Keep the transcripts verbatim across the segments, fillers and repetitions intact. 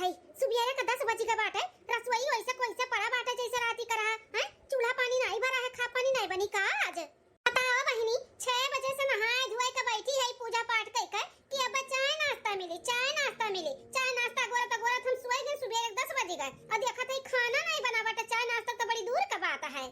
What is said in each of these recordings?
है, सुबेरे का दस बजी का बाटे, रसोई वैसे कोइसे पड़ा बाटे जैसे राती का रहा, हैं? चूल्हा पानी नाई भरा है, खा पानी नाई बनी का आज? बताओ बहिनी, छह बजे से नहाए धोए के बैठी है पूजा पाठ कई के कि अब चाय नाश्ता मिली, चाय नाश्ता मिली, चाय नाश्ता गोरत गोरत हम सोए गए सुबेरे दस बजी गए और देखत है खाना नाई बना बाटे, चाय नाश्ता तो बड़ी दूर का बात है।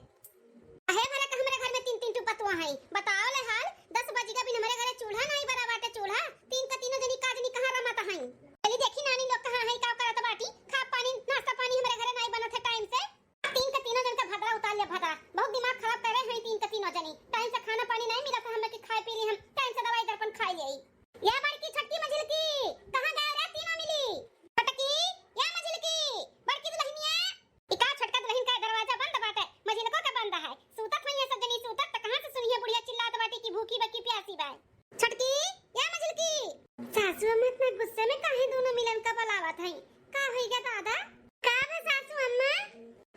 अहे भरे का हमरे घर में तीन तीन ठो पतुआ हैं, बताओ ले हाल, दस बजी गए बिन हमरे घरे चूल्हा नाई बरा बाटे, चूल्हा तीन का तीनों जनी का जनी कहाँ रमत हैं। चली देखी नानी लोग कहाँ हैं, का करत बाटी, खा पानी नाश्ता पानी हमरे घरे नाई बनत है टाइम से। तीन का तीनों जन का भदरा उतार लिया भदरा, बहुत दिमाग खराब करे हैं तीन का तीनों जनी। टाइम से खाना पानी नाई मिला था हमें कि खाए पी ली हम, टाइम से दवाई दर्पण खाए ले। या बड़की छोटकी मझिलकी, कहाँ गए रे तीनों मिली? छोटकी, या मझिलकी, बड़की दुल्हनिया। ई का छोटका दुल्हन का दरवाजा बंद बाटे, मझिलको का बंद है। सूतत हुई है सब जनी सूतत, त कहाँ से सुनिए बुढ़िया चिल्लात बाटी कि भूखी बा कि प्यासी बा। छोटकी, या मझिलकी। सासू अम्मा इतना गुस्से में काहे दोनों मिलन का बुलावत हैं? का होई गे दादा? का बा सासू अम्मा?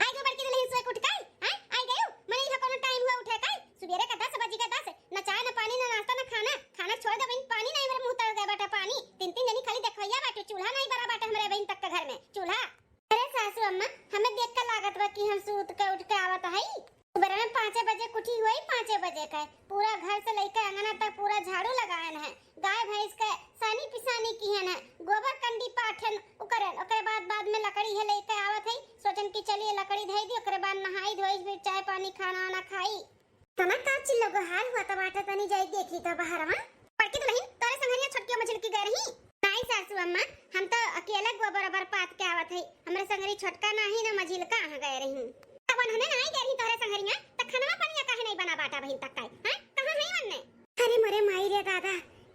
आई गो बड़की दुल्हन सोए के उठ के, हैं? आई गयो? मने इहो कोनो टाइम हुआ उठे के? सुबेरे का दस बजी का दस, न चाय, न पानी, न नाश्ता, न खाना। खाना छोड़ दे बहिन, पानी नाई मेरे मुंह तक गए बाटे पानी। तीन तीन जनी खाली देखवैया बाटे, चूल्हा नाई बरा बाटे हमरे बहिन तक के घर में, चूल्हा। अरे सासू अम्मा, हमें देख के लागत बा कि हम सूत के उठ के आवत हई। सुबह में पाँचे बजे कुठी हुई, पाँचे बजे के पूरा घर से लेके अंगना तक पूरा झाड़ू लगायन है, गाय भैंस के सानी पिसानी किहन है, गोबर कंडी पाठन उकरन, ओकरे बाद, बाद में लकड़ी है लेके आवत है, सोचन कि चलिए लकड़ी धई दी, ओकरे बाद नहाई धोई, फिर चाय पानी खाना वाना खाई। तना का चिल्लो गोहार हुआ त बाटे, तनी जाई देखी त बहरवा। बड़की दुल्हन, तोरे संगरिया छोटकियो मझिलकी गए रही? नाई सासू अम्मा, हम तो अकेले गोबर ओबर पात के आवत है, हमरे संगरी छोटका नाही ना मझिलका कहाँ गए रही। तब उन्होंने नाई गए रही तोरे संगरिया, त खाना पानी काहे नहीं बना बाटा बहिन तक का, हैं? कहाँ है वन्ने? अरे मोरे माई रे दादा,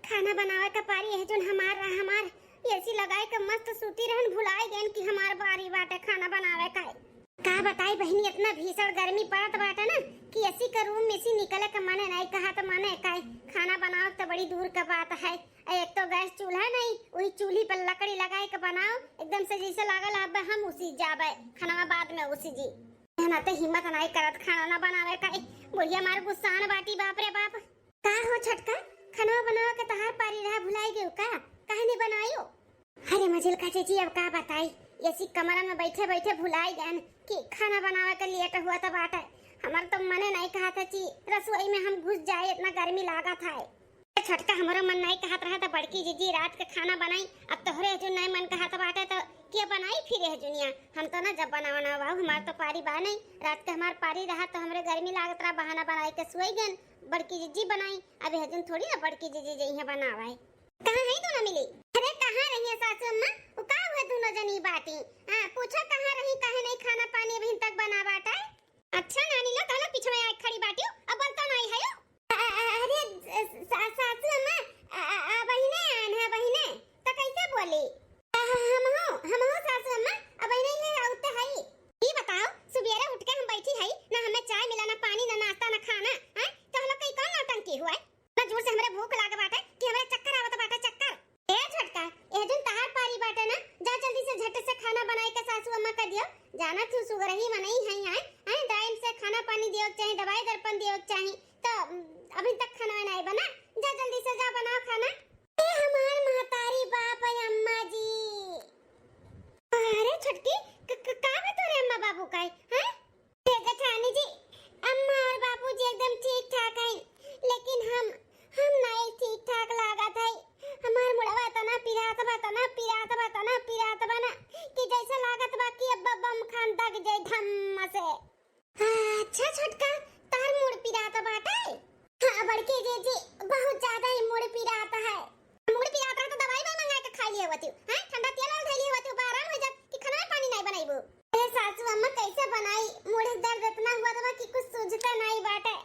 खाना बनावे का पारी है जोन हमार रहा हमार, एसी लगाए के मस्त सूती रहन, भुलाए गएन कि हमार बारी बाटे खाना बनावे का। का बताई बहिनी, इतना भीषण गर्मी पड़त बाटे ना कि एसी का रूम में से निकले का मने नहीं कहा त मने काई, खाना बनावे त बड़ी दूर का बात है। आ एक तो गैस चूल्हा नहीं, वही चूल्ही पर लकड़ी लगाए के बनाओ, एकदम से जैसे लागल अब हम उसी जाबे, खाना बाद में उसी जी। ना तो हिम्मत नहीं करत खाना ना बनावे का। बुढ़िया मार गुस्सान बाटी, बाप रे बाप। का हो छोटका, खाना बनावे के तहार पारी रहा, भुलाई गयो का? काहे नहीं बनायो? अरे मझिलका चाची, अब का बताई, एसी कमरा में बैठे बैठे भुलाई गएन कि खाना बनावे के लेट हुआ त बाटे। हमार तो मने नहीं कहा था कि रसोई में हम घुस जाए, इतना गर्मी लागत है। ए छोटका, हमरो मन नहीं कहत रहा त बड़की जीजी रात के खाना बनाई। अब तोहरे हजू नहीं मन कहत बाटे त के बनाई फिर ए जुनिया? हम तो ना जब बनावा ना बाबू, हमार तो पारी बा नहीं। रात के हमार पारी रहा त हमरे गर्मी लागत रहा, बहाना बनाई के सोई गन, बड़की जीजी बनाई। अब हजून थोड़ी ना बड़की जीजी जइहे बनावे। कहाँ है दोनों मिली? अरे कहाँ रही है सासू अम्मा? वो का हुए दोनों जनी बाटी? हाँ, पूछो कहाँ रही, काहे नहीं खाना पानी अभी तक बना बाटे? अच्छा नानी लो, कहना पीछे में आए खड़ी बाटियो, अब बोलता नहीं है यो। अ-, अ-, अरे सा-, सासू अम्मा, अ-, अ-, अ, बहिने आन है बहिने, तो कैसे बोली? अ, हम हो, हम हो सासू अम्मा, अब बहिने ले आउते हई। ई बताओ, सुबेरे उठ के हम बैठी हई, ना हमें चाय मिला, ना पानी, ना नाश्ता, ना खाना, हैं? तो हम लोग कई कौन नौटंकी हुआ है? इतना जोर से हमरे भूख लाग बाटे कि हमरे चक्कर आवत बाटे, चक्कर। ए छोटका, ए जोन तहार पारी बाटे ना, जा जल्दी से झट से खाना बनाई के सासू अम्मा कर दियो। जाना तू सुगरही मनई है, हैं? हैं? टाइम से खाना पानी दियो के चाही, दवाई दर्पण दियो के चाही। तो, उम, अभी तक खाना नहीं बना, जा जल्दी से जा बनाओ खाना। ए हमार महतारी बाप है अम्मा जी। अरे छोटकी, क-, क-, का बा तोरे अम्मा बाबू का है, हैं? ए जेठानी जी, अम्मा और बाबूजी एकदम ठीक ठाक हैं, लेकिन हम, हम नहीं ठीक ठाक लागत है। हमार मुड़वा तना पिरात बा, तना पिरात बा, तना पिरात बा ना, कि जैसे लागत बा कि अब बम खान दग जाए धम्म से। अच्छा छोटका, तार मुड़ पिरात बाटे? हाँ बड़की जीजी, बहुत ज्यादा ही मुड़ पिरात है। मुड़ पिरात रहा तो दवाई बा मंगा के खा लिए होती, हैं? ठंडा तेल वाल धैली होती, ऊपर आराम हो जात कि खाना पानी नहीं बनाईबू। ए सासू अम्मा, कैसे बनाई? मुड़ दर्द इतना हुआ था कि कुछ सूझते नहीं बाटे।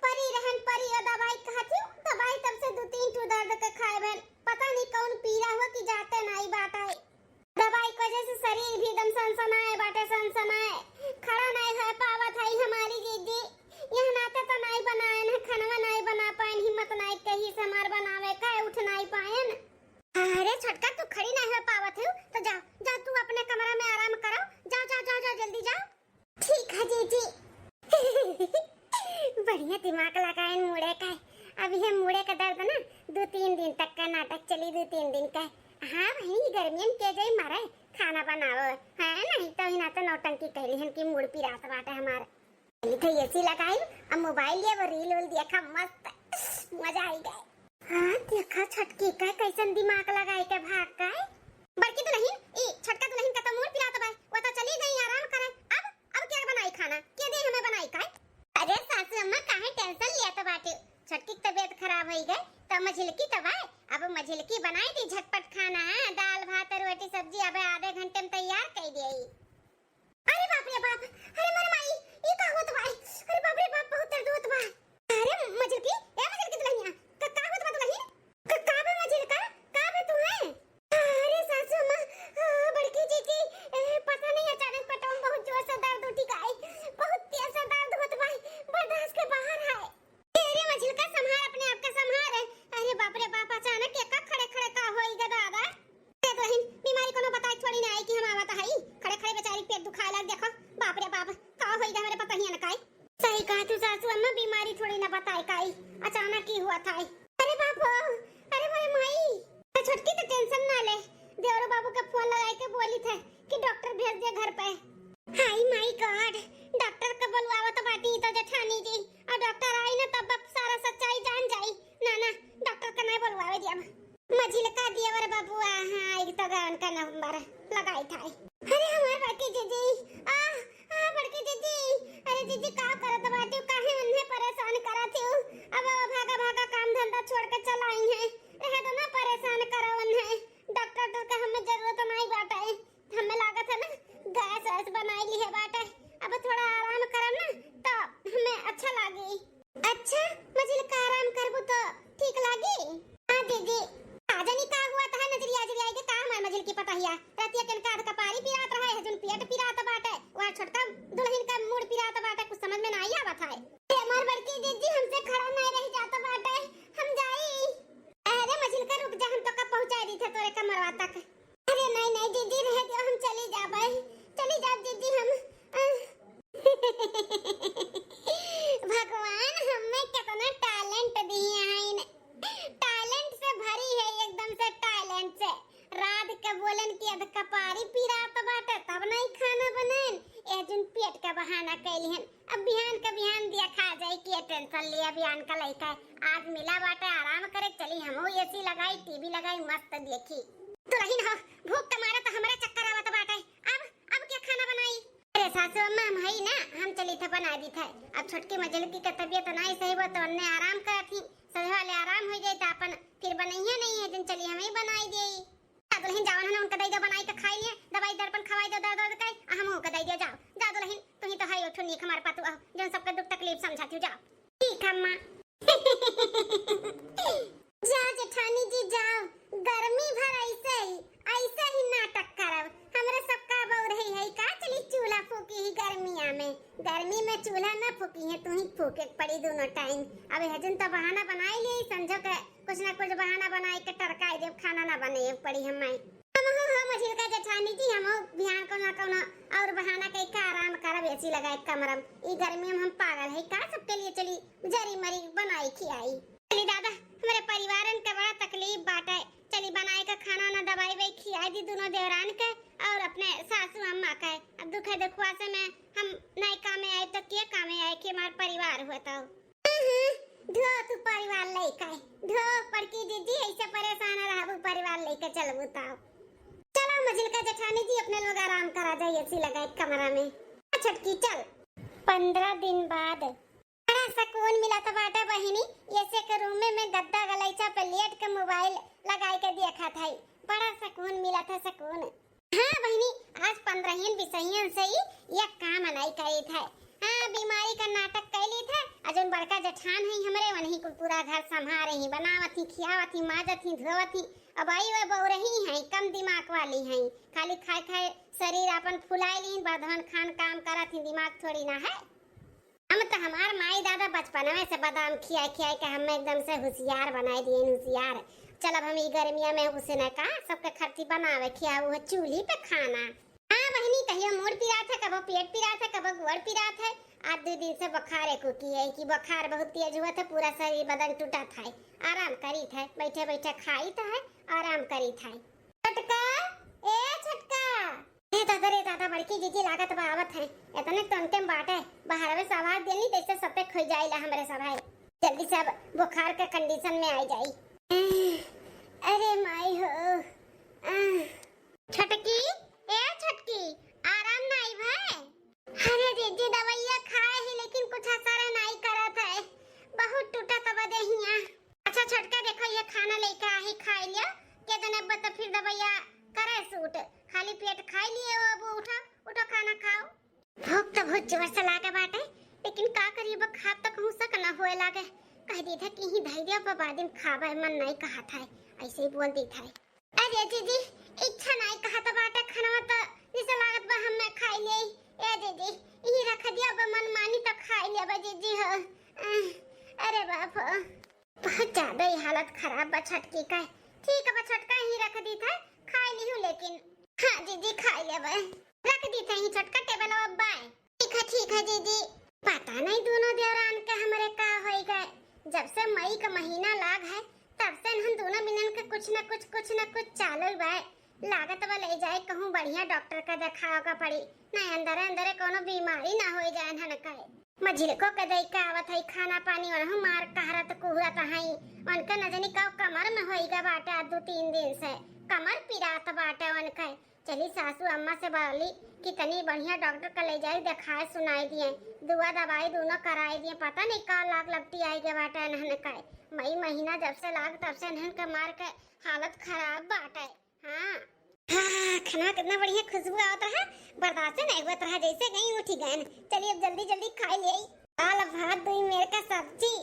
परी रहन परी, ओ दवाई कहती हूँ, दवाई तब से दो तीन ठो दर्द के खाए बहन, पता नहीं कौन पीड़ा हुआ कि जाते नहीं बाटे। दवाई के वजह से शरीर भी एकदम सनसनाए बाटे, सनसनाए। खड़ा नहीं हो पावत है हमारी जीजी। यह नाते तो नहीं बनाए न, खानवा नहीं बना पाए, हिम्मत नहीं कही से हमार बनावे का, उठ नहीं पाए न। अरे छोटका, तू खड़ी नहीं हो पावत हो, तो जाओ, जाओ तू अपने कमरा में आराम करो, जाओ, जाओ, जाओ, जाओ, जल्दी जाओ। ठीक है जीजी। बढ़िया दिमाग लगाए मुड़े का। अब ये मुड़े का दर्द ना दो तीन दिन तक का नाटक चली, दो तीन दिन का। हाँ भाई, गर्मियन के जाई मारे, खाना बनाओ, हैं? नहीं तो ही ना तो नौटंकी कइली हन कि मूड़ पिरात बाटे हमार। चली थे एसी लगाई, अब मोबाइल ये वो रील उल देखा, मस्त मजा आई गए। हाँ, देखा छोटकी का कैसन दिमाग लगाई के भाग गए। बड़की दुलहिन, ई छोटका दुलहिन का तो मूड़ पिरात बा, वो तो चली गई आराम करे। अब, अब क्या बनाई खाना? के दे हमें बनाई खाए? अरे सासू अम्मा, काहे टेंशन लिया तो बाटे? छोटकी की तबीयत खराब होई गए, तो मझिलकी तो बा, अब मझिलकी बनाई दी झटपट खाना, दाल भात रोटी सब्जी, अब आधे घंटे में तैयार कर दे। अरे बाप रे बाप, अरे मोर माई, ई का होत बा? अरे बाप रे बाप, बहुत दर्द होत बा। अरे मझिलकी, ए मझिलकी दुलहिनिया, का, का होत बा दुलहिन? का, का बा मझिलका? का बा तू है? अरे सासू अम्मा, आ, बड़की जीजी, ए, पता नहीं अचानक पेटवा में बहुत जोर से दर्द उठी का आई, बहुत तेज से दर्द होत बा, बर्दाश्त के बाहर है। अरे मझिलका, संभार अपने आप का, संभार। अरे बाप रे बाप, अचानक एका खड़े खड़े का होई गा दादा? ए दुलहिन, बीमारी कोनो बताए थोड़ी ना आई कि हम आवत हई। खड़े खड़े बेचारी पेट दुखाए लग, देखो। बाप रे बाप, का होई गा हमरे पतहिया न काई? सही कहा तू सासू अम्मा, बीमारी थोड़ी ना बताए काई, अचानक ही हुआ था। अरे बाप हो, अरे मोरे माई। तो छोटकी तो टेंशन ना ले, देवरो बाबू का फोन लगाई के बोली थे कि डॉक्टर भेज दे घर पे। हाय माय गॉड, डॉक्टर का बोलवावत बाटी तो जेठानी जी, और डॉक्टर आई ना तब अब सारा सच्चाई जान जाई। ना ना, डॉक्टर का नहीं बोलवावे दिया। मझिलका देवर बबुआ, हाँ, एक तो गए उनका नंबर लगाई था। अरे हमार बड़की जीजी, आ, आ बड़की जीजी, अरे जीजी का करत बाटू, काहे उन्हें परेशान करत हो? अब भागा भागा काम धंधा छोड़ के चल आई हैं, रह दो ना, परेशान करो उन्हें। डॉक्टर डॉक्टर का हमें जरूरत नहीं बाटे, हमें लागत है ना गैस वैस बनाई ली है बाटे। अब थोड़ा आराम करब ना तो हमें अच्छा लागी। अच्छा, मझिलका आराम करबू तो ठीक लागी? हाँ दीदी। का जानी का हुआ तहार नजरिया अजरिया के, का हमार मझिलकी पतहिया रतिया के इनका अध कपारी पिरात रहा है, हजुन पेट पिरात बाटे, वह छोटका दुलहिन का मूड़ पिरात बाटे, कुछ समझ में नाई आवत है। ए हमार बड़की दीदी, हमसे खड़ा नाई रह जात बाटे, हम जाई। अरे मझिलका रुक जा, हम तो का पहुँचा दी थे तोरे कमरवा तक। अरे नहीं नहीं दीदी, रह दो, हम चली जाबे, चली जाब दीदी हम। भगवान हमें कितना टैलेंट दिए हैं, टैलेंट से भरी है एकदम से, टैलेंट से। रात के बोलन कि अध कपारी पिरात बाटे तब नहीं खाना बनन, ए जुन पेट का बहाना कैली हन। अब बिहान का बिहान दिया खा जाए कि ये टेंशन लिया बिहान का लइका है। आज मिला बाटे आराम करे, चली हमहू एसी लगाई, टीवी लगाई, मस्त देखी। दुलहिन हो, भूख के मारे तो हमरे चक्कर आवत बाटे। अब, अब क्या खाना बनाई? अरे सासू अम्मा, हम हई ना, हम चली थे बना दी थे। अब छोटकी मझिलकी के तबीयत नाई सही बा तो अन्ने आराम करत ही, सजवा ले आराम हो जाई तो अपन फिर बनइया नहीं है, दिन चली हम ही बनाई देई। जा दुलहिन, जावन है ना, उनका दई दो बनाई के खाई लिए, दवाई दर्पण खवाई दो दर्द दर्द के, आ हमहू के दई दो, जाओ। जा दुलहिन, तू ही तो है उठो नीक हमार पतु, जौन सबके दुख तकलीफ समझा थी, जाओ। ठीक है अम्मा। जा जेठानी जी जाओ, गर्मी भर ऐसे ही, ऐसे ही नाटक करब। हमरे सबका बउरही है का, चली चूल्हा फूकी ही गर्मिया में। गर्मी में चूल्हा ना फूकी है, तू ही फूके के पड़ी दोनों टाइम। अब हजन तो बहाना बनाई ली, समझो के कुछ ना कुछ बहाना बनाई के टरकाई देब, खाना ना बने पड़ी हमें। हम हो, हो मझिलका जेठानी जी, हम हो बिहान कौनो ना कौनो और बहाना कई के आराम करब, एसी लगाए कमरम। ई गर्मी में हम पागल है का, सबके लिए चली जरी मरी बनाई खियाई। चली दादा, हमरे परिवारन के बड़ा तकलीफ बाटे। चली बनाए के खाना ना दवाई वई खियाई दी दोनों देवरान के और अपने सासू अम्मा के। अब दुखे दुखवा से में हम नहीं कामे आए तो के कामे आए कि हमार परिवार हुआ तो। हम्म, धो तू परिवार लेके, धो बड़की दीदी, ऐसे परेशान रहबू, परिवार लेके चलबू तो। चलो मझिलका जेठानी जी, अपने लोग आराम करा जाए एसी लगाए कमरा में। आ छोटकी चल। पन्द्रह दिन बाद बड़ा सुकून मिलत बाटे बहिनी, एसी के रूम में, में गद्दा गलैचा पे लेट के मोबाइल लगाए के देखत है, बड़ा सुकून मिलत है, सुकून। हाँ बहिनी, आज पन्द्रहियन बिसहियन से ही एक काम नाई करीत है। हाँ, बीमारी का नाटक कैलीत है। आ जौन बड़का जेठान है हमरे, वनही कुल पूरा घर संभारे ही, बनावत ही, खियावत ही, माजत ही, धोवत ही। अब आई वे बउरही हैं, कम दिमाग वाली हैं, खाली खाए खाए शरीर आपन फुलाए लीन, बर्धवन खान काम करत ही, दिमाग थोड़ी ना है। हम तो हमार माई दादा बचपनवे से बादाम खियाए खियाए के हमें एकदम से होशियार बनाए दिए, होशियार। चल अब हम ई गर्मिया में उसे न का सबके खर्ची बनावे खियाऊ है चूल्ही पे खाना। हाँ बहिनी, कहियो मूड़ पिरात है, कबो पेट पिरात है, कबो गोड़ पिरात है। आज दो दिन से बुखार है कुकी है कि बुखार बहुत तेज हुआ था, पूरा शरीर बदन टूटा था। आराम करीत है, बैठे बैठे खाइत है, आराम करीत है। छोटका, ए छोटका, जीजी लागत बा आवत है, एतने तनके में बाटे, बाहरवे से आवाज देनी तैसे सते खोई जाइला हमरे सब है। जल्दी से अब बुखार के condition में आई जाई। अरे माई हो। आह। छोटकी, ए छोटकी, आराम नाई भय? अरे जीजी, दवाइया खाए ही लेकिन कुछ असर नाई करत है, बहुत टूटत बा देहिया। अच्छा छोटका, देखो ये खाना लेके आही, खाई लिया, के दिन अब तो फिर दवाइया करे सूट, खाली पेट खाई लिए हो, अब उठो, उठो खाना खाओ। भूख तो बहुत जोर से लागे बाटे, लेकिन का करी, अब खाब तो कहूँ सक ना होए लागे। कह दी था कि ही धैर्य पर बाद में खाबे, मन नहीं कहा था, ऐसे ही बोल दी था। अरे जीजी, इच्छा नहीं कहा था बाटे खाना तो जैसे लागत बा हम मैं खाई ले। ए जीजी, यही रख दिया, अब मन मानी तो खाई ले अब जीजी हो। अरे बाप हो, बहुत ज्यादा ही हालत खराब बा छोटकी का। ठीक है बा छोटका, यही रख दी था, खाई ली हूँ लेकिन। हाँ जीजी, खाई ले अब। रख दी था ही छोटका टेबल अब बाय। ठीक है, ठीक है जीजी। पता नहीं दोनों देवरान के हमरे का होई गए, जब से मई का महीना लाग है तब से इन्हन दोनों मिलन के कुछ न कुछ, कुछ न कुछ चालू बा। लागत बा ले जाए कहूँ बढ़िया डॉक्टर का देखावे का पड़ी, नहीं अंदरे अंदरे कोनो बीमारी ना होई जाए इन्हन के। मझिलको के दई के आवत है खाना पानी, ओनहु मार कहरत कुहरत है। उनके न जानी का कमर में होई गए बाटे दो तीन दिन से, कमर पिरात बाटे उनके। चली सासू अम्मा से बोली कि तनी बढ़िया डॉक्टर का ले जाई, देखाए सुनाई दिए, दुआ दवाई दोनों कराई दिए। पता नहीं का लाग लपटी आई गए बाटे इन्हन के। मई महीना जब से लाग तब से इन्हन के मार के हालत खराब बाटे। हाँ। हाँ, खाना कितना बढ़िया खुशबू आवत रहा, बर्दाश्त नहीं हुआ रहा, जैसे कहीं उठी गए। चलिए अब जल्दी जल्दी खाई ले। दाल भात दुई मेर का सब्जी।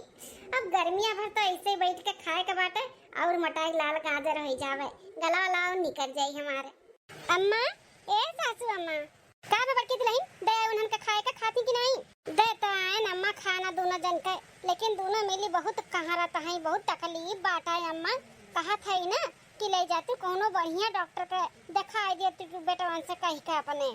अब गर्मिया भर तो ऐसे ही बैठ के खाए के बाटे और मोटाई लाल गाजर हो जावे, गला वाला और निकल जाई हमारे। अम्मा, ए सासू अम्मा। का बा बड़की दुलहिन, दे आए उन्हन के खाए के, खाती कि नहीं? दे तो आए न अम्मा खाना दोनों जन के, लेकिन दोनों मिली बहुत कहाँ रहता है, बहुत तकलीफ बाटा है अम्मा। कहा था ही ना कि ले जाती कोनो बढ़िया डॉक्टर के दिखाई देती तू बेटवन से कह के अपने।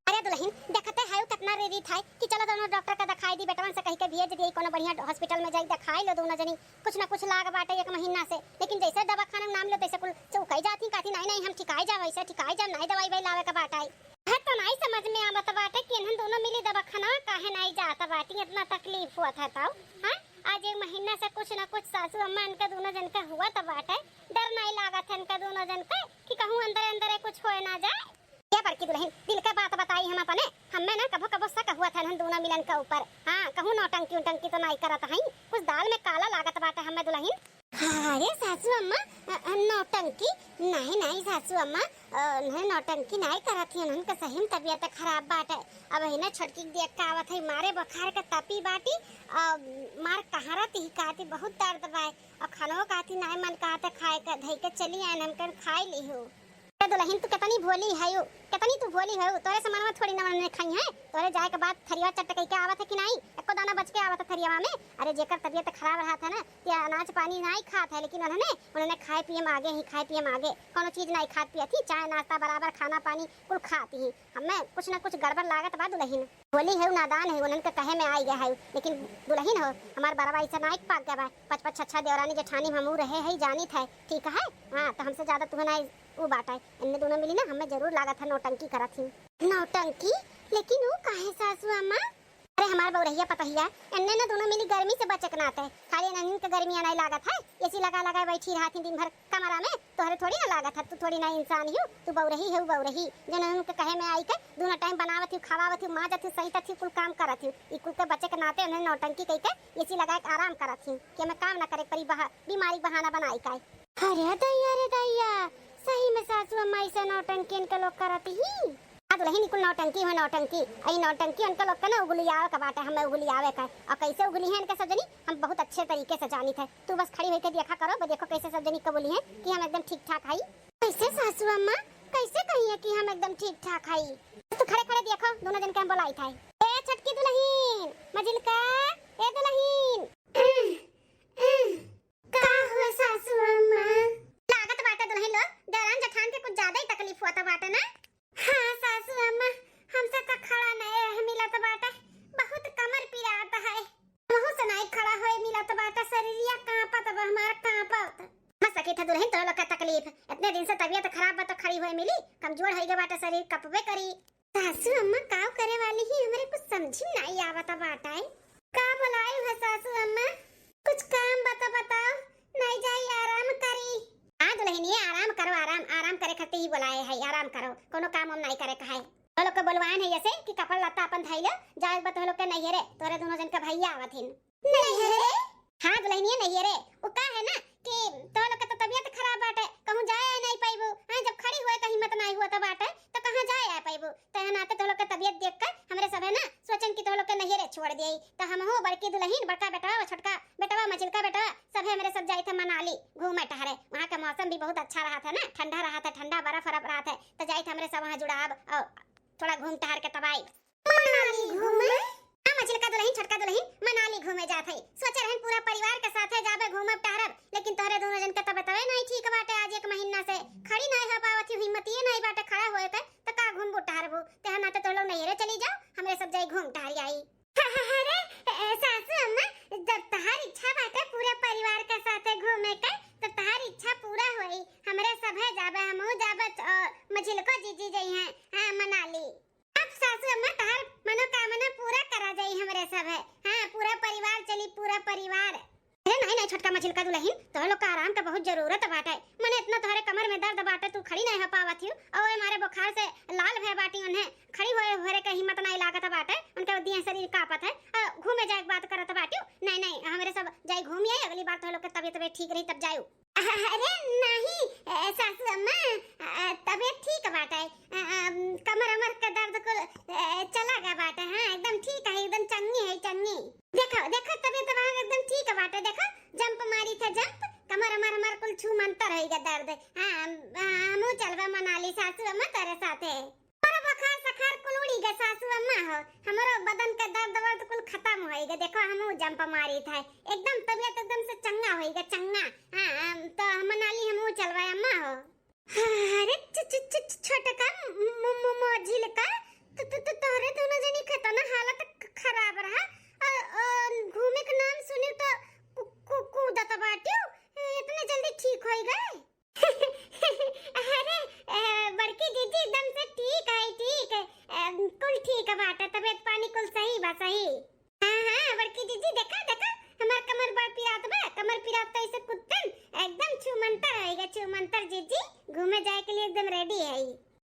अरे दुलहिन, देखते है कितना रेरी था कि चलो दोनों डॉक्टर के दिखाई दी, बेटवन से कह के भेज दिए कोनो बढ़िया हॉस्पिटल में जाई दिखाई लो दोनों जनी। कुछ ना कुछ लाग बाटे एक महीना से, लेकिन जैसे दवाखाना नाम लो तैसे कुल चौकाई जाती, कहती नहीं नहीं हम ठिकाई जाओ, ऐसे ठिकाई जाओ, नहीं दवाई भाई लावे का बाटे। है तो नहीं समझ में आवत बाटे कि इन्हन दोनों मिली दवाखाना काहे नहीं जात बाटी, इतना तकलीफ हुआ था तब। हाँ, आज एक महीना से कुछ ना कुछ सासू अम्मा इनके दोनों जन के हुआ तो बाटे, डर नहीं लागत है इनके दोनों जन के कि कहूँ अंदर अंदर कुछ होए ना जाए। ये बड़की दुलहिन, दिल के बात बताई हम अपने, हमें ना कभो कभो शक हुआ था इन्हन दोनों मिलन के ऊपर। हाँ, कहूँ नौटंकी उटंकी तो नहीं करत हई, कुछ दाल में काला लागत बाटे हमें दुलहिन। अरे सासू अम्मा, अ, अ, नौटंकी? नहीं, नहीं सासू अम्मा, अ, नहीं नौटंकी नहीं करत ही, उन्हन के सही में तबीयत खराब बाटे। अब ही ना छोटकी के देख के आवत है, मारे बुखार के तपी बाटी, अ, मार कहारत ही कहती बहुत दर्द बाय, और खानो कहती नहीं मन कहते खाए के, धई के चली आए, हम कन खाई ली हो। ए दुलहिन, तू कितनी भोली हयू, कितनी तू भोली हयू। तोरे से मनवा थोड़ी ना मनने खाई है। तोरे जाए के बाद थरिया चट कई के आवत है कि नहीं? एको दाना बच के आवत है थरियावा में। अरे जेकर तबीयत खराब रहत है ना, ते अनाज पानी नहीं खात है, लेकिन उन्होंने, उन्होंने खाए पिए में आगे ही, खाए पिए में आगे। कोनो चीज नहीं खात पियत ही, चाय नाश्ता बराबर, खाना पानी कुल खात ही। हमें कुछ ना कुछ गड़बड़ लागत बा दुलहिन। भोली है, नादान है, उन्हन के कहे में आई गया है, लेकिन दुलहिन हो, हमार बरवा ऐसा नाइक पाक गया बा। पच पच छह छह देवरानी जेठानी में हमू रहे है, जानित है, ठीक है? हाँ, तो हमसे ज्यादा तुहना ऊ बाटा है। इन्ने दोनों मिली ना, हमें जरूर लागत है नौटंकी करत ही। नौटंकी? लेकिन ऊ काहे सासू अम्मा? अरे हमार बउरहिया पतहिया, इन्ने ना दोनों मिली गर्मी से बचे के नाते, खाली इन्हन के गर्मी नहीं लागत है, एसी लगा लगा बैठी रहत ही दिन भर कमरा में। तोहरे थोड़ी ना लागत है, तू थोड़ी ना इंसान ही, तू बउरही है, बउरही। जन उनके कहे में आई के दोनों टाइम बनावत ही, खवावत ही, माजत ही, सहितत ही, कुल काम करत ही। ई कुल के बचे के नाते उन्हें नौटंकी कई के एसी लगा के आराम करत ही कि हमें काम ना करे के पड़ी, बहा-, बीमारी बहाना बनाई का। अरे दैया रे दैया, सही में सासू अम्मा ऐसे नौटंकी इनके लोग करत ही। आ दुलहिन, ई कुल नौटंकी हुए, नौटंकी। आ ई नौटंकी उनके लोग के ना उगलियावे के बाटे, हमें उगलियावे के। और कैसे उगली है इनके सब जनी, हम बहुत अच्छे तरीके से जानित है। तू बस खड़ी होके देखा करो, ब-, देखो कैसे सब जनी कबूली है कि हम एकदम ठीक ठाक हई। कैसे सासू अम्मा, कैसे कही है कि हम एकदम ठीक ठाक हई? तू खड़े खड़े देखो, दोनों जन के हम बोलाई था। ए छोटकी दुलहिन, मझिलका, ए दुलहिन। का हुआ सासू अम्मा? लागत बाटे दुलहिन लोग, देवरान जेठान के कुछ ज्यादा ही तकलीफ हुआ था बाटे ना? हाँ सासू अम्मा, हमसे तो खड़ा नहीं रह मिलत बाटे, बहुत कमर पिरात है। हमहू से नहीं खड़ा होए मिलत बाटे, शरीरिया कांपत बा हमार, कांपत। मर सकी था दुलहिन, तोरे लोग का तकलीफ, इतने दिन से तबीयत खराब बा तो खड़ी होए मिली, कमजोर होई गए बाटे शरीर, कपबे करी। सासू अम्मा, काव करे वाली ही, हमरे कुछ समझी नाई आवत बाटे। का बोलाइउ है सासू अम्मा? कुछ काम बता बताओ, नाई जाई आराम करी। हाँ दुलहिनिया, आराम करो, आराम, आराम करे खातिर ही बोलाए है, आराम करो, कोनो काम हम नाई करे का है। तो लोग के बोलवान है ऐसे कि कपड़ा लत्ता अपन धइले, जाए बा तो लोग के नैहरे, तोरे दोनों जन के भैया आवत हिन। नैहरे? हाँ दुलहिनिया, नैहरे। उ का है ना कि तो लोग के तो तबियत खराब बाटे, कहूँ जाए नाई पाइबू। हाँ, जब खड़ी होए के हिम्मत नाई हुआ तो बाटे, तो कहाँ जाए आ पाइबू? तो है नाते तो लोग के तबियत देख के हमरे सभे ना सोचन कि तो लोग के नैहरे छोड़ दिए। तो हमहू बड़की दुलहिन, बड़का बेटवा, छोटका बेटवा, मझिलका बेटवा, सभे हमरे सब जाइत है मनाली घूमे टहरे। वहाँ का मौसम भी बहुत अच्छा रहत है ना, ठंडा रहत है, ठंडा बर्फ बरफ रहत है। तो जाइत हमरे सब वहाँ जुड़ाब और थोड़ा घूम टहर के तब आई। मनाली घूमे? हाँ, मझिलका दुलहिन, छोटका दुलहिन, मनाली घूमे जात है। सोचे रहन पूरा परिवार के साथे जाबे घूमब टहरब, लेकिन तोहरे दोनों जन के तबियतवे नाई ठीक बाटे। आज एक महीना से खड़ी नाई हो पावत ही, हिम्मतिये नाई बाटे खड़ा होए के, तो का घूमबू टहरबू? ते हम नाते तो लोग नैहरे चली जाओ, हमरे सब जाई घूम टहर आई। अरे, ए, सासू अम्मा, जब तहार इच्छा बाटे पूरा परिवार के साथे घूमे के, तो तहार इच्छा पूरा होई। हमरे सभे जाबे, हमहू जाबे, अ, मझिलको जीजी जइहें, हाँ, मनाली। अब सासू अम्मा, तहार मनोकामना पूरा करा जाई हमरे सभे। हाँ, पूरा परिवार चली, पूरा परिवार। अरे नाई, नाई, छोटका मझिलका दुलहिन, तोहरे लोग का आराम के बहुत जरूरत बाटे। मने इतना तोहरे कमर में दर्द बाटे, तू खड़ी नाई हो पावत हियो, और ओए मारे बुखार से लाल भय बाटी, उन्हें खड़ी होए होरे के हिम्मत नाई लागत बाटे, उनके दिए शरीर कांपत है, और घूमे जाए के बात करत बाटियो। नाई, नाई, हमरे सब जाई घूम आई, अगली बार तोहरे लोग के तबियत, तबियत ठीक रही तब जायू। अरे नहीं, ए, सासू अम्मा, अ, तबियत ठीक बाटे। अ, अ, कमर अमर के दर्द कुल, अ, चला गया बाटे। हाँ, एकदम ठीक है, एकदम चंगी है, चंगी। देखो, देखो, तबियत वहाँ एकदम ठीक बाटे। देखो, जंप मारी थे, जंप, कमर अमर हमार कुल छू मंतर होई गया दर्द। हाँ, हम, हमहू चलबे मनाली सासू अम्मा तेरे साथे। अरे बुखार सखार कुल उड़ी गए सासू अम्मा हो, हमरो बदन के दर्द वर्द कुल खत्म होई गए। देखो हमहू जंप मारी था, एकदम तबियत एकदम से चंगा होई गए, चंगा। हाँ, हम तो हम मनाली हमहू चलबे अम्मा हो। अरे छ-, छ-, छ-, छ-, छोटका मु-, मु-, मु-, मझिलका, तो, तो, तो तोहरे दोनों जनी के तो ना हालत ख-, खराब रहा। अ, अ, घूमे के नाम सुनी तो कु-, कु-, कूदत बाटियो, इतने जल्दी ठीक होई गए। अरे, अ, बड़की जीजी एकदम से ठीक है, ठीक है, अ, कुल ठीक बाटे, तबियत पानी कुल सही बा, सही। हाँ, हाँ, बड़की जीजी, देखा, देखा, हमार कमर बड़ पिरात बा, कमर पिरात तो ऐसे कुत्तन, एकदम छू मंतर होइगा, छू मंतर जीजी, घूमे जाए के लिए एकदम ready है।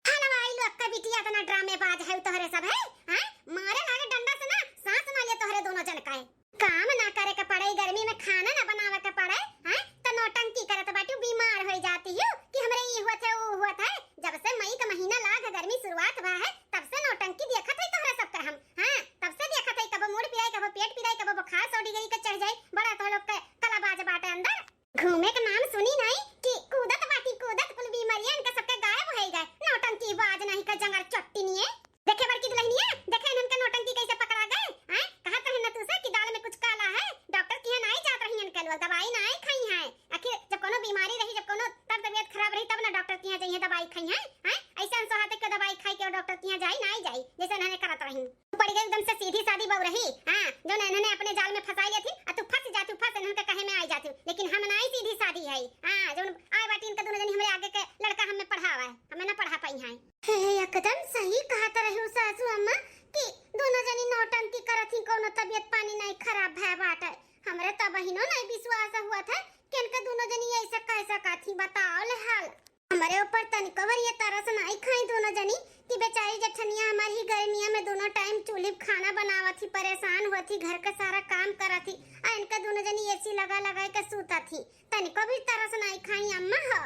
हलवाई लोग का बिटिया इतना ड्रामेबाज है तोहरे सब है, हाँ? मारे लागे डंडा से ना, सांस ना ले तोहरे दोनों जन का है। काम ना करे के पड़े, गर्मी में खाना ना बनावे के पड़े, हाँ? तो नौटंकी करत बाटू, बीमार हो जाती हो कि हमरे ई हुआ थे, ऊ हुआ थे। जब से मई का महीना लाग गर्मी शुरुआत हुआ है, तब से नौटंकी देखत है तोहरा सबका हम। हाँ, तब से देखत है, कबो मूड़ पिराई, कबो पेट पिराई, कबो बुखार सौ डिग्री के चढ़ जाए। बड़ा तो लोग के कलाबाज बाटे अंदर। घूमे के नाम सुनी नहीं कि कूदत बाटी, कूदत कुल बीमारियां इनका सबके गायब हो गए। नौटंकी बाज नहीं का जंगर चट्टी निये। देखे बड़की दुल्हनिया, देखे इनके नौटंकी कैसे पकड़ा गए। हैं? कहत रहे न तू से कि दाल में कुछ काला है, डॉक्टर के यहाँ नहीं जात रही इनके लोग, दवाई नहीं खाई हैं। आखिर जब कोनो बीमारी रही, जब कोनो तब तबियत खराब रही, तब ना डॉक्टर के यहाँ जाइए, दवाई खाई हैं, हैं? ऐसे अनसोहाते के दवाई खाई के डॉक्टर के यहाँ जाई, ना जाई, जैसे इन्होंने करत रही। पड़ गई एकदम से सीधी सादी बहू रही, हाँ, जो इन्होंने अपने जाल में फंसा लिया थी, आ तू फंस जाती, फंस इन्होंने कहे में आई जाती, लेकिन हम ना ही सीधी सादी है, हाँ, जो आए बाटी इनका दोनों जनी हमारे आगे के लड़का हमें पढ़ावा है, हमें ना पढ़ा पाई हैं। हे, एकदम सही कहत रही सासू अम्मा कि दोनों जनी नौटंकी करत ही, कोनो तबियत पानी नहीं खराब भय बाटे। हमरे तब बहिनो नहीं विश्वास हुआ था कि इनके दोनों जनी ऐसे कैसे कहती, बताओ ले हाल। हमरे ऊपर तनिको भर ये तरस नाई खाई दोनों जनी कि बेचारी जेठनिया हमारी गर्मिया में दोनों टाइम चूल्ही पे खाना बनावत ही, परेशान होत ही, घर के सारा काम करत ही, आ इनका दोनों जनी एसी लगा लगा के सूतत ही। तनिको भी तरस नाई खाई अम्मा हो।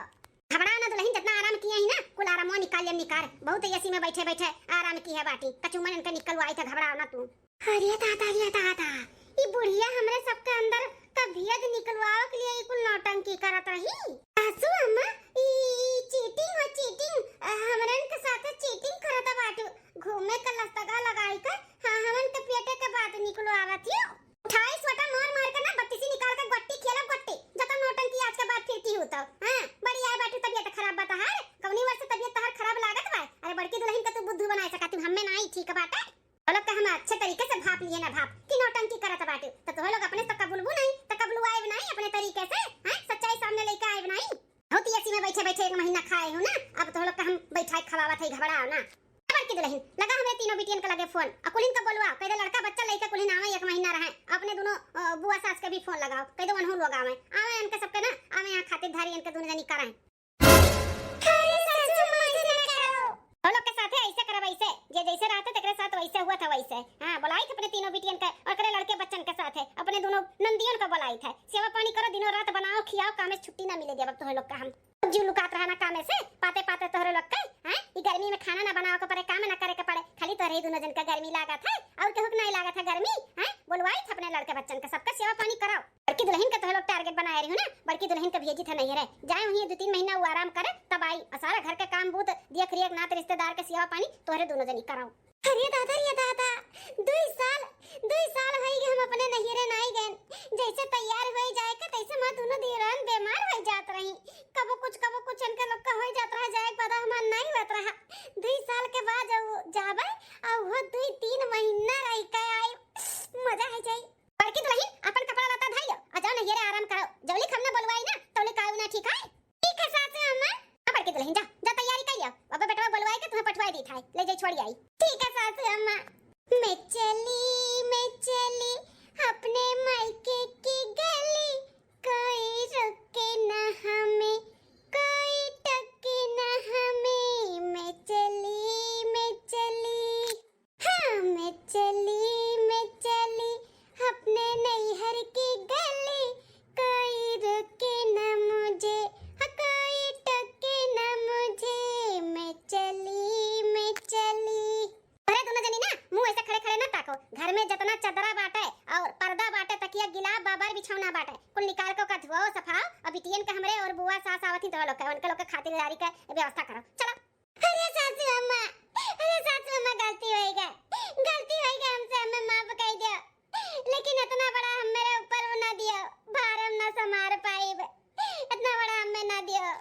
घबराओ ना दुल्हन, जितना आराम किए ही ना, कुल आरामो निकाल लिया, निकाल। बहुत एसी में बैठे बैठे आराम की है बाटी। कचूमन इनके निकलवाई थे, घबराओ ना तू। अरे दादा, अरे दादा, ई बुढ़िया हमरे सबके अंदर का भेद निकलवावे के लिए ई कुल नौटंकी करत रही। सासू अम्मा, ई, ई चीटिंग हो, चीटिंग। अ, हमरन के साथे चीटिंग करत बाटू। घूमे के लस्तगा लगाई के, हाँ, हमन के पेटे के बात निकलवावत हियो। उठाई सोटा मार मार के ना बत्तीसी निकाल के गोट्टी खेलब गोट्टी। जब नौटंकी आज के बाद फिर की हो तो, हाँ, बड़ी आए बाटू तबियत खराब बा तहार। कौनी वजह से तबियत तहार खराब लागत बा? अरे बड़की दुल्हन के तू बुद्धू बनाए सका, तू हमें नाई ठीक बाटे। वो लोग के हम अच्छे तरीके से भाप लिए ना भाप कि नौटंकी करत बाटे, तो तोह लोग अपने से तो कबुलबू नहीं, तो कबुलवाएब नहीं अपने तरीके से, हैं? सच्चाई सामने लेके आएब नहीं। बहुत एसी में बैठे बैठे एक महीना खाए हो ना, अब तोह लोग के हम बैठाए खवावत है, घबराओ ना। बड़की दुलहिन, लगा हमरे तीनों बिटियन के लगे फोन, अ कुलिन के बोलवा, कह दे लड़का बच्चा लइके कुलिन आवे, एक महीना रहे, अपने दुनो, अ, बुआ सास के भी फोन लगाओ, कह दे वनहू लोग आवे, आवे इनके सबके ना, आवे यहाँ खातिरदारी इनके दुनो जनी कराए। अरे सासू माँ, ऐसे ना करो। वो लोग के साथे ऐसे करब, ऐसे, जे जैसे रहते तेकरे साथ वैसे हुआ था वैसे। हाँ, बोलाई थे अपने तीनों बिटियन के और करे लड़के बच्चन के साथे, अपने दुनो नंदियन को बोलाई थे। सेवा पानी करो, दिनों रात बनाओ, खियाओ, कामे से छुट्टी ना मिले देब अब तोहरे लोग का हम। जीव लुकात रहा ना कामे से, पाते पाते तोहरे लोग के, हैं? ई गर्मी में खाना ना बनावे के पड़े, काम ना करे के पड़े, खाली तोहरे ही दुनो जन का गर्मी लागत है, और केहू के नहीं लागत है गर्मी, हैं? बोलवाई थे अपने लड़के बच्चन के, सबका सेवा पानी कराओ। बड़की दुलहिन के तोहरे लोग target बनाए रही हो ना, बड़की दुलहिन के भेजी थे नैहरे, जाए वहीं दो तीन महीना वो आराम करे, तब आई, और सारा घर के काम बूत, देख रेख, नात रिश्तेदार के सेवा पानी तोहरे दुनो जनी कराओ। अरे दादा रे दादा, दुई साल, दुई साल होई गए हम अपने नैहरे नाई गए। जैसे तैयार होई जाए के, तैसे हमार दुनो देवरान बीमार होई जात रही। कबो कुछ, कबो कुछ इनके लोग का होई जात रहा, जाए के बाद हमार नाई होत रहा। दुई साल के बाद जब जाबे, और वो दुई तीन महीना रह के आई, मजा आ जाई। बड़की दुलहिन, अपन कपड़ा लत्ता धइ लो, आ जाओ नैहरे आराम करो। जौली हम ना बोलवाई ना, तौली काऊ ना, ठीक है? ठीक है सासू अम्मा। हाँ बड़की दुलहिन, जा, जा तैयारी कर लिया। अब बेटवा बोलवाई के तुम्हें पठवाई दी था, ले जाई छोड़ी आई। ठीक है सासू अम्मा। मैं चली, मैं चली अपने मायके की गली, कोई रोके ना हमें, कोई टोके ना हमें। मैं चली, मैं चली। हाँ, मैं चली, मैं चली अपने नैहर की गली, कोई रोके ना मुझे, हाँ, कोई टोके ना मुझे। मैं चली, मैं चली। अरे दुनो जनी ना, मुंह ऐसे खड़े खड़े ना ताको। घर में जितना चदरा बाटे और पर्दा बाटे, तकिया गिलाफ, बाबर बिछौना बाटे, कुल निकाल के ओका धुआओ, सफाओ, और बिटियन के हमरे और बुआ सास आवत ही तो लोग के, उनके लोग के खातिरदारी के व्यवस्था करो। चलो। अरे सासू अम्मा, अरे सासू अम्मा, गलती होई गए, गलती होई गए हमसे, हमें माफ कर दियो। लेकिन इतना बड़ा हम मेरे ऊपर वो ना दियो, भार हम ना संभार पाइब, इतना बड़ा हमें ना दियो।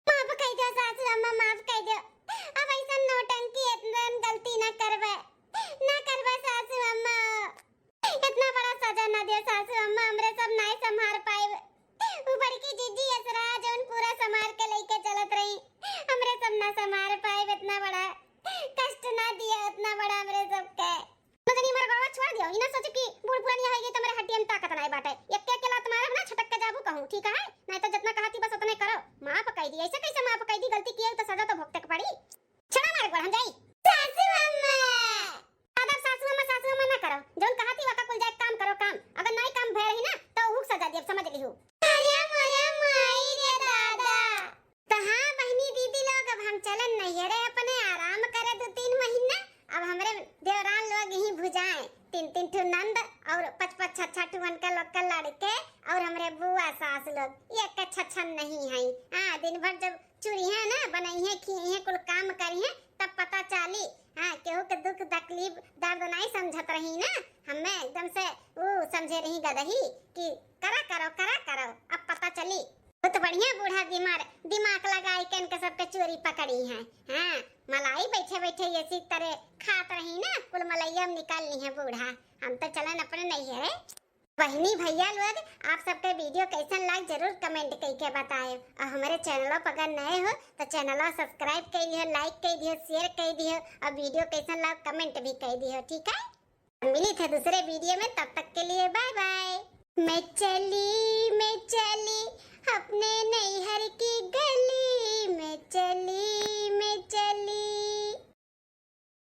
माफ कर दियो सासू अम्मा, माफ कर दियो। अब ऐसा नौटंकी, इतना गलती ना करबे, ना करबे सासू अम्मा। इतना बड़ा सजा ना दियो सासू अम्मा, हमरे सब नाय संभार पाइब। उ बड़की जीजी असरा जौन पूरा संभार के लेके चलत रही, हमरे सब ना संभार पाइब। इतना बड़ा कष्ट ना दियो, इतना बड़ा हमरे सब के। ना जनी हमारा गोड़वा छोड़ दियो, ई ना सोचो कि बूढ़ पुरानिया होई गई तो हमरे हड्डियन ताकत नाय बाटे। एक एक लात मारब ना, छटक के जाबू कहूँ, ठीक है? नाय तो जितना कहती बस उतने करो। माफ कर दी, ऐसे कैसे माफ कर दी? गलती किए तो सजा तो भुगते के पड़ी। छड़ा मार गोड़ हम जाई। सासू अम्मा। ज्यादा सासू अम्मा, सासू अम्मा ना करो। जौन कहा थी वका कुल जाए काम करो काम। अगर नाई काम भय रही ना तो हुक सजा दियब, समझ लिहू। अरे मोरे माई रे दादा। तो हाँ बहिनी दीदी लोग, अब हम चलन नैहरे अपने आराम करे दो तीन महीना। अब हमरे देवरान लोग ही भुजाएं, तीन तीन ठो नंद और पच पच छह छह ठो उनका लोग का लड़के और हमरे बुआ सास लोग, ये के छछन नहीं है। हाँ, दिन भर जब चुरिहे ना, बनइहे, खियइहे, कुल काम करिहे, तब पता चाली। हाँ, केहू के दुख तकलीफ दर्द नाई समझत रही ना, हमें एकदम से ऊ समझे रही गदही कि करा करो, करा करो, अब पता चली। बहुत बढ़िया बूढ़ा दिमाग, दिमाग लगाई के इनके सबके चोरी पकड़ी है। हाँ, मलाई बैठे बैठे ये सी तरे खात रही ना, कुल मलैया में निकाल ली है बूढ़ा। हम तो चलन अपने नैहरे। बहिनी भैया लोग, आप सबके video कैसन लाग जरूर comment कइके बताएब। और हमरे channel पर अगर नए हो तो channel subscribe कर दियो, like कर दियो, share कर दियो और video कैसन लाग comment भी कर दियो, ठीक है? मिली थे दूसरे video में, तब तक के लिए bye bye। मैं चली, मैं चली अपने नैहर की गली, मैं चली, मैं चली।